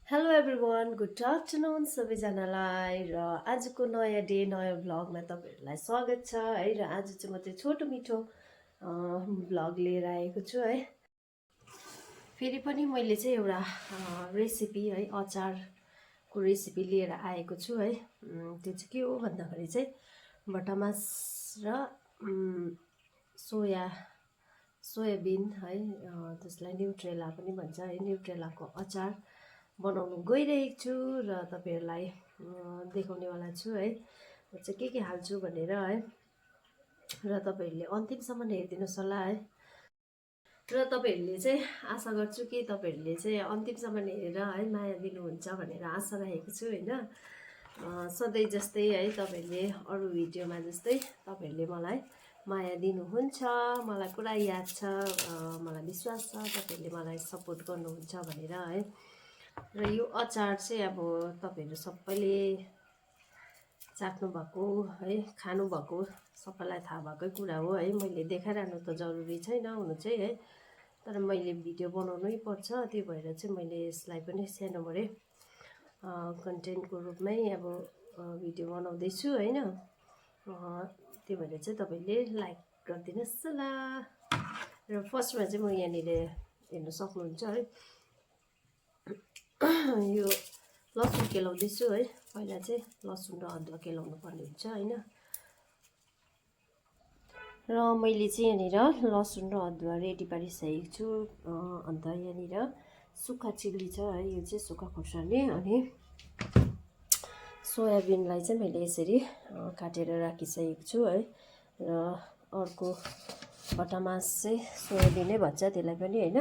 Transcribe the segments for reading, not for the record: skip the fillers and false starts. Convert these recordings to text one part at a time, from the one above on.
Hello everyone good afternoon सबैजनालाई र आजको नयाँ डे नयाँ भ्लगमा तपाईँहरूलाई स्वागत छ है। र आज चाहिँ म चाहिँ छोटो मिठो भ्लग लिएर आएको छु है। फेरि पनि मैले चाहिँ एउटा रेसिपी है अचारको रेसिपी लिएर आएको छु है। त्यो चाहिँ के हो भन्दाखेरि चाहिँ भटमास र सोयाबिन है, त्यसलाई न्युट्रेला पनि भन्छ है, न्युट्रेलाको अचार बनाउनु गइरहेको छु र तपाईँहरूलाई देखाउनेवाला छु है। चाहिँ के हाल्छु भनेर है, र तपाईँहरूले अन्तिमसम्म हेरिदिनुहोस् होला है। र तपाईँहरूले चाहिँ आशा गर्छु कि तपाईँहरूले चाहिँ अन्तिमसम्म हेरेर है माया दिनुहुन्छ भनेर आशा राखेको छु होइन। सधैँ जस्तै है तपाईँहरूले अरू भिडियोमा जस्तै तपाईँहरूले मलाई माया दिनुहुन्छ, मलाई पुरा याद छ, मलाई विश्वास छ तपाईँहरूले मलाई सपोर्ट गर्नुहुन्छ भनेर है। र यो अचार चाहिँ अब तपाईँहरू सबैले चाख्नुभएको है, खानुभएको सबैलाई थाहा भएकै कुरा हो है। मैले देखाइरहनु त जरुरी छैन हुनु चाहिँ है, तर मैले भिडियो बनाउनै पर्छ, त्यो भएर चाहिँ मैले यसलाई पनि सानोबडे कन्टेन्टको रूपमै अब भिडियो बनाउँदैछु होइन। त्यो भएर चाहिँ तपाईँले लाइक गरिदिनुहोस् ल। र फर्स्टमा चाहिँ म यहाँनिर हेर्नु सक्नुहुन्छ है, यो लसुन केलाउँदैछु है। पहिला चाहिँ लसुन र अदुवा केलाउनु पर्ने हुन्छ होइन। र मैले चाहिँ यहाँनिर लसुन र अदुवा रेडी पारिसकेको छु। अन्त यहाँनिर सुक्खा चिल्ली छ है, यो चाहिँ सुक्खा खोर्सानी, अनि सोयाबिनलाई चाहिँ मैले यसरी काटेर राखिसकेको छु है। र अर्को भटमास चाहिँ सोयाबिनै भन्छ त्यसलाई पनि होइन।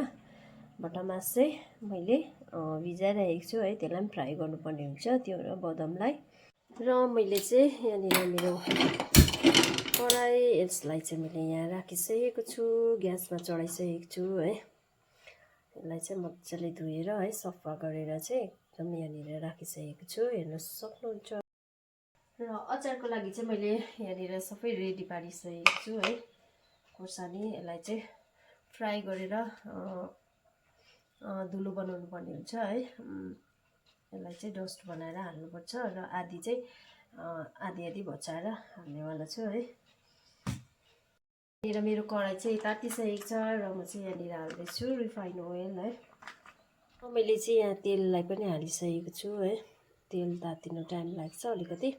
भटमास चाहिँ मैले भिजाइरहेको छु है, त्यसलाई पनि फ्राई गर्नुपर्ने हुन्छ, त्यो र बदामलाई। र मैले चाहिँ यहाँनिर मेरो कराई, यसलाई चाहिँ मैले यहाँ राखिसकेको छु, ग्यासमा चढाइसकेको छु है। यसलाई चाहिँ मजाले धोएर है सफा गरेर चाहिँ एकदम यहाँनिर राखिसकेको छु, हेर्न सक्नुहुन्छ। र अचारको लागि चाहिँ मैले यहाँनिर सबै रेडी पारिसकेको छु है। खोर्सानी, यसलाई चाहिँ फ्राई गरेर धुलो बनाउनु पर्ने हुन्छ है। यसलाई चाहिँ डस्ट बनाएर हाल्नुपर्छ र आधी चाहिँ आधी भचाएर हाल्नेवाला छु है। यहाँनिर मेरो कराई चाहिँ तातिसकेको छ र म चाहिँ यहाँनिर हाल्दैछु रिफाइन ओइल है। मैले चाहिँ यहाँ तेललाई पनि हालिसकेको छु है, तेल तातिनु टाइम लाग्छ अलिकति।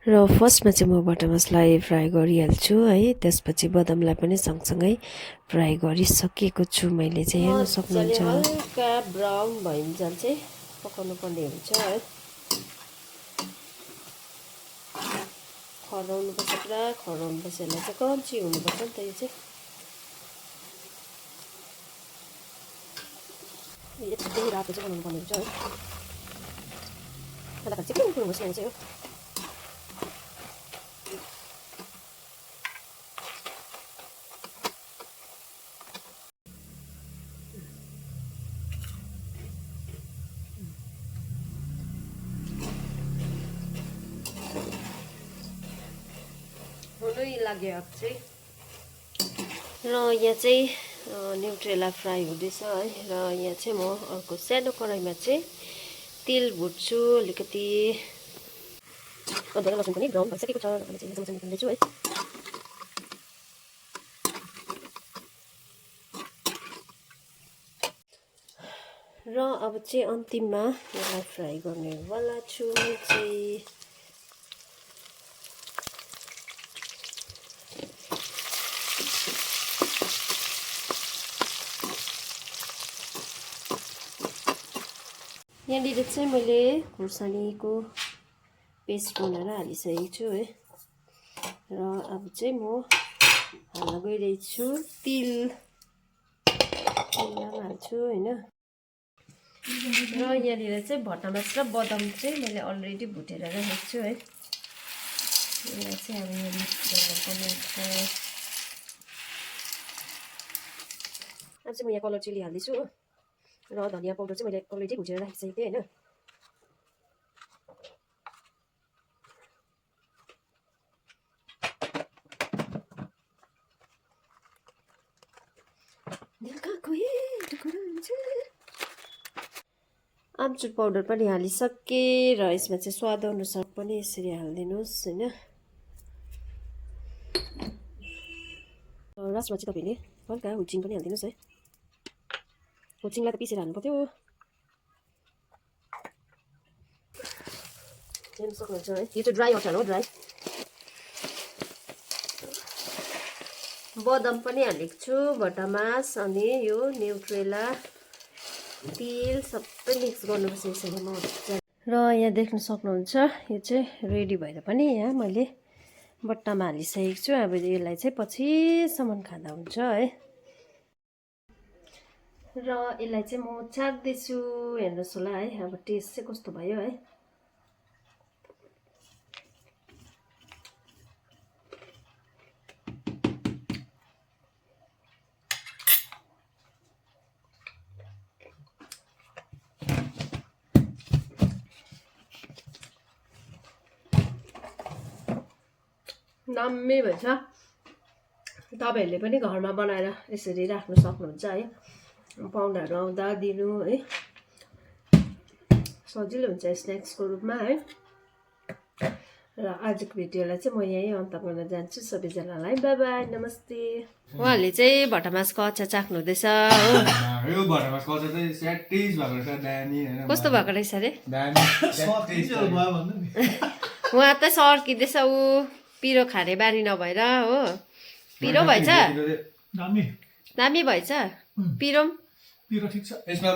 र फर्स्टमा चाहिँ म भटमासलाई फ्राई गरिहाल्छु है, त्यसपछि बदामलाई पनि सँगसँगै फ्राई गरिसकेको छु मैले चाहिँ, हेर्न सक्नुहुन्छ। हल्का ब्राउन भइन्जेल चाहिँ पकाउनु पर्ने हुन्छ है। खराउनुपर्छ, पुरा खराउनुपर्छ, यसलाई चाहिँ क्रन्ची हुनुपर्छ नि त। यो चाहिँ यति रातो चाहिँ बनाउनु पर्ने हुन्छ है। अन्त चाहिँ के कुरो चाहिँ हो। हुनै लाग्यो चाहिँ। र यहाँ चाहिँ न्युट्रेला फ्राई हुँदैछ है। र यहाँ चाहिँ म अर्को सानो कराईमा चाहिँ तेल भुट्छु अलिकति। अदुवा लसुन पनि ब्राउन भइसकेको छ, अनि चाहिँ मजाले निकाल्दैछु है। र अब चाहिँ अन्तिममा यसलाई फ्राई गर्नेवाला छु चाहिँ। यहाँनिर चाहिँ मैले खुर्सानीको पेस्ट बनाएर हालिसकेको छु है। र अब चाहिँ म हाल्न गइरहेको छु तिल हाल्छु होइन। र यहाँनिर चाहिँ भटमास र बदाम चाहिँ मैले अलरेडी भुटेर राखेको छु है। यसलाई चाहिँ अब यहाँ मिक्स गर्नुपर्ने हुन्छ। अब चाहिँ म यहाँ कलर चिल्ली हाल्दैछु हो, र धनियाँ पाउडर चाहिँ मैले अलरेडी भुटेर राखिसकेको थिएँ होइन। आमचुर पाउडर पनि हालिसकेँ र यसमा चाहिँ स्वाद अनुसार पनि यसरी हालिदिनुहोस् होइन। लास्टमा चाहिँ तपाईँले हल्का हुचिङ पनि हालिदिनुहोस् है। हुचिङलाई त पिसेर हाल्नु पर्थ्यो। हेर्नु सक्नुहुन्छ है, यो चाहिँ ड्राई अचार हो, ड्राई। बदाम पनि हालेको छु, भटमास, अनि यो न्युट्रेला, तिल सबै मिक्स गर्नुपर्छ यसरी मजाले। र यहाँ देख्न सक्नुहुन्छ यो चाहिँ रेडी भएर पनि यहाँ मैले बट्टामा हालिसकेको छु। अब यसलाई चाहिँ पछिसम्म खाँदा हुन्छ है। र यसलाई चाहिँ म चाख्दैछु, हेर्नुहोस् होला है अब टेस्ट चाहिँ कस्तो भयो है। दामी भन्छ। तपाईँहरूले पनि घरमा बनाएर यसरी राख्नु सक्नुहुन्छ है। पाहुनाहरू आउँदा दिनु है, सजिलो हुन्छ स्न्याक्सको रूपमा है। र आजको भिडियोलाई चाहिँ म यहीँ अन्त गर्न जान्छु। सबैजनालाई बाई बाई, नमस्ते। उहाँहरूले चाहिँ भटमासको अचार चाख्नु हुँदैछ हो। यो भटमासको अचार चाहिँ स्याटिस भएको रहेछ, दामी हैन। कस्तो भएको रहेछ अरे? दामी। उहाँ त सर्किँदैछ, ऊ पिरो खाने बारी नभएर हो। पिरो भएछ, दामी दामी भएछ। पिरो ठिक छ। यसमा